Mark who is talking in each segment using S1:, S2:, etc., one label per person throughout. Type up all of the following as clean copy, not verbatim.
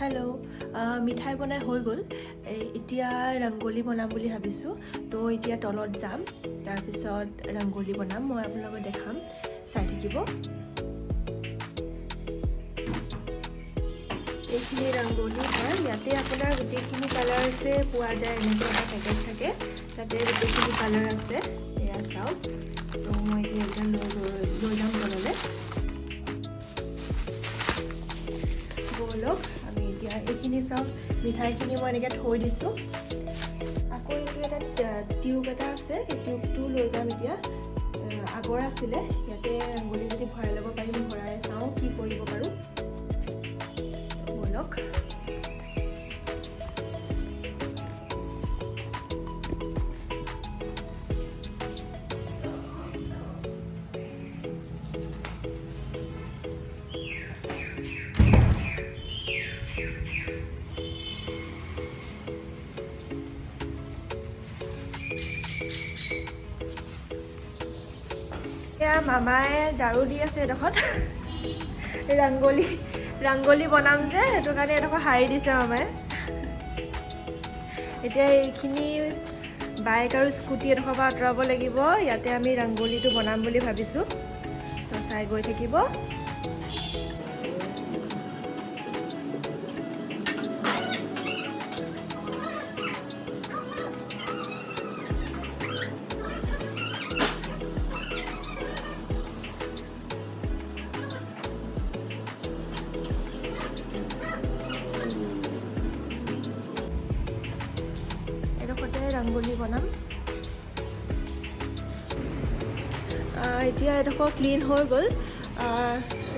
S1: Hello', মিঠাই বনাই হৈ গ'ল। এতিয়া ৰংগোলী বনাম বুলি ভাবিছোঁ। তো এতিয়া তলত যাম, তাৰপিছত ৰংগোলী বনাম, মই আপোনালোকক দেখাম, চাই থাকিব। এইখিনি ৰংগোলী হয়। ইয়াতে আপোনাৰ গোটেইখিনি কালাৰ্ছে পোৱা যায়। এনেকৈ এটা পেকেট থাকে, তাতে গোটেইখিনি কালাৰ আছে। এয়া চাওক। তো মই এতিয়া এইকেইটা লৈ লৈ লৈ যাম তললৈ। ব'লক আমি এতিয়া এইখিনি চাওক। মিঠাইখিনি মই এনেকৈ থৈ দিছোঁ। আকৌ এইটো এটা টিউব এটা আছে, এই টিউবটো লৈ যাম এতিয়া। আগৰ আছিলে। ইয়াতে ৰংগোলী যদি ভৰাই ল'ব পাৰিম, ভৰাই চাওঁ কি কৰিব পাৰোঁ। ব'লক। এয়া মামাই ঝাৰু দি আছে এডোখৰত। ৰংগোলী ৰংগোলী বনাম যে, সেইটো কাৰণে এডোখৰ সাৰি দিছে মামাই। এতিয়া এইখিনি বাইক আৰু স্কুটি এডোখৰ পৰা আঁতৰাব লাগিব। ইয়াতে আমি ৰংগোলীটো বনাম বুলি ভাবিছোঁ। তো চাই গৈ থাকিব। এডোখৰতে ৰংগোলী বনাম। এতিয়া এডোখৰ ক্লিন হৈ গ'ল।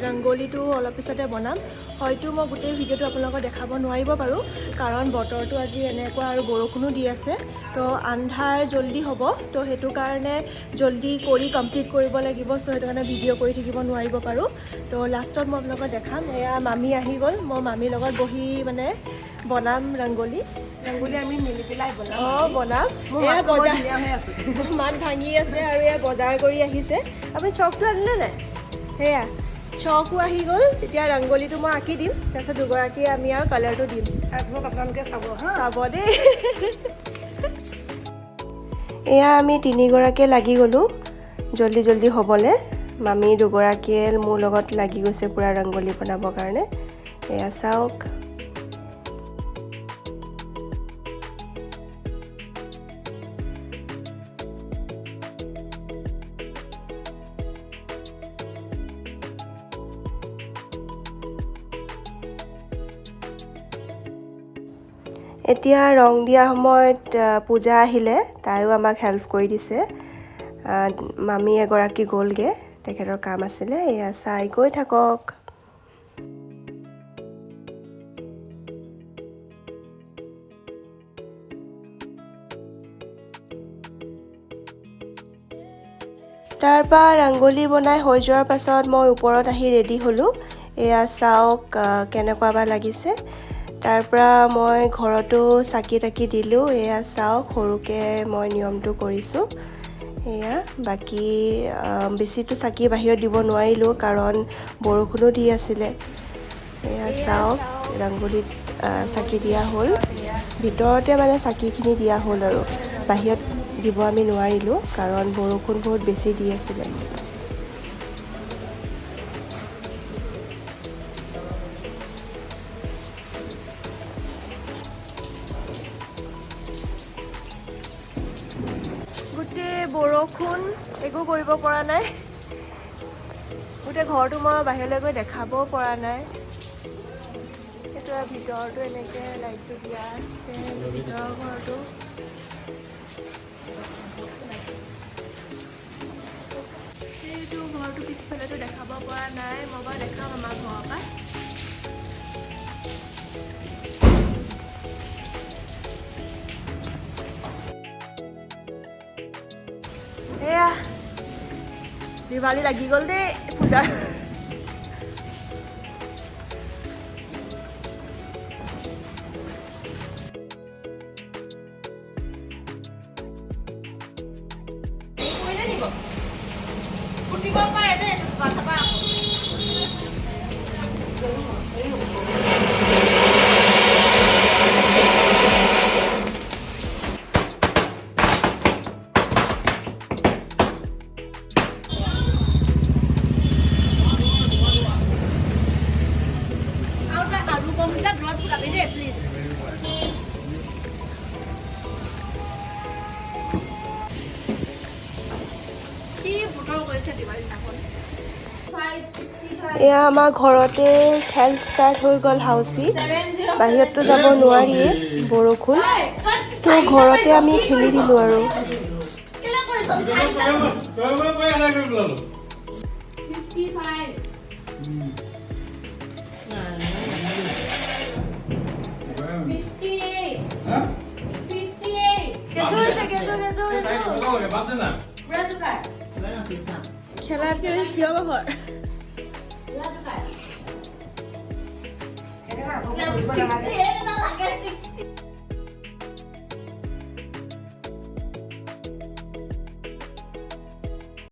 S1: ৰংগোলীটো অলপ পিছতে বনাম। হয়তো মই গোটেই ভিডিঅ'টো আপোনালোকক দেখাব নোৱাৰিব পাৰোঁ, কাৰণ বতৰটো আজি এনেকুৱা আৰু বৰষুণো দি আছে। তো আন্ধাৰ জল্দি হ'ব, তো সেইটো কাৰণে জল্দি কৰি কমপ্লিট কৰিব লাগিব। চ' সেইটো কাৰণে ভিডিঅ' কৰি থাকিব নোৱাৰিব পাৰোঁ। তো লাষ্টত মই আপোনালোকক দেখাম। এয়া মামী আহি গ'ল। মই মামীৰ লগত বহি মানে বনাম ৰংগোলী।
S2: ৰংগোলী আমি মিলি পেলাই বনাম।
S1: অঁ, বনাম।
S2: মোৰ
S1: এয়া
S2: মাতটো বৰ
S1: বজাৰ
S2: ধুনীয়া হৈ আছে।
S1: মাত ভাঙি আছে আৰু এয়া বজাৰ কৰি আহিছে। আপুনি চকটো আনিলে নাই? সেয়া চকো আহি গ'ল। এতিয়া ৰংগোলীটো মই আঁকি দিম, তাৰপিছত দুগৰাকীয়ে আমি আৰু কালাৰটো দিম।
S2: তাৰপিছত আপোনালোকে চাব হা।
S1: চাব দেই। এয়া আমি তিনিগৰাকীয়ে লাগি গ'লোঁ জল্দি জল্দি হ'বলৈ। মামী দুগৰাকীয়ে মোৰ লগত লাগি গৈছে পূৰা ৰংগোলী বনাবৰ কাৰণে। এয়া চাওক। এতিয়া ৰং দিয়া সময়ত পূজা আহিলে, তাইও আমাক হেল্প কৰি দিছে। মামী এগৰাকী গ'লগৈ, তেখেতৰ কাম আছিলে। এয়া চাই গৈ থাকক। তাৰপৰা ৰংগোলী বনাই হৈ যোৱাৰ পাছত মই ওপৰত আহি ৰেডি হ'লোঁ। এয়া চাওক, কেনেকুৱা বা লাগিছে। তাৰপৰা মই ঘৰতো চাকি তাকি দিলোঁ। এয়া চাওক, সৰুকৈ মই নিয়মটো কৰিছোঁ। এয়া বাকী বেছিতো চাকি বাহিৰত দিব নোৱাৰিলোঁ, কাৰণ বৰষুণো দি আছিলে। এয়া চাওক, ৰংগোলীত চাকি দিয়া হ'ল। ভিতৰতে মানে চাকিখিনি দিয়া হ'ল আৰু বাহিৰত দিব আমি নোৱাৰিলোঁ, কাৰণ বৰষুণ বহুত বেছি দি আছিলে। গোটেই বৰষুণ, একো কৰিব পৰা নাই। গোটেই ঘৰটো মই বাহিৰলৈ গৈ দেখাবও পৰা নাই। সেইটো আৰু ভিতৰতো এনেকৈ লাইটটো দিয়া আছে। ভিতৰৰ ঘৰটো সেইটো ঘৰটো পিছফালেতো দেখাব পৰা নাই। মই বাৰু দেখাম আমাৰ ঘৰৰ পৰা। এয়া দিৱালী লাগি গ'ল দেই পূজাৰ।
S3: এইবিলাক দূৰত ফুটাবি দেই প্লিজ। কি বতৰ কৰিছে দিৱালী দিনাখন।
S1: এয়া আমাৰ ঘৰতে খেল ষ্টাৰ্ট হৈ গ'ল হাউচি। বাহিৰততো যাব নোৱাৰিয়ে, বৰষুণ তো, ঘৰতে আমি খেলি দিলোঁ আৰু।
S3: কেলে কৰিছ? 55, 58, 58। কেঁচু হৈছে, কেঁচু, কেঁচু, কেঁচু। পুৰা।
S4: খেলাতকৈ বেছি চিঞৰ বাখৰ।
S3: 68।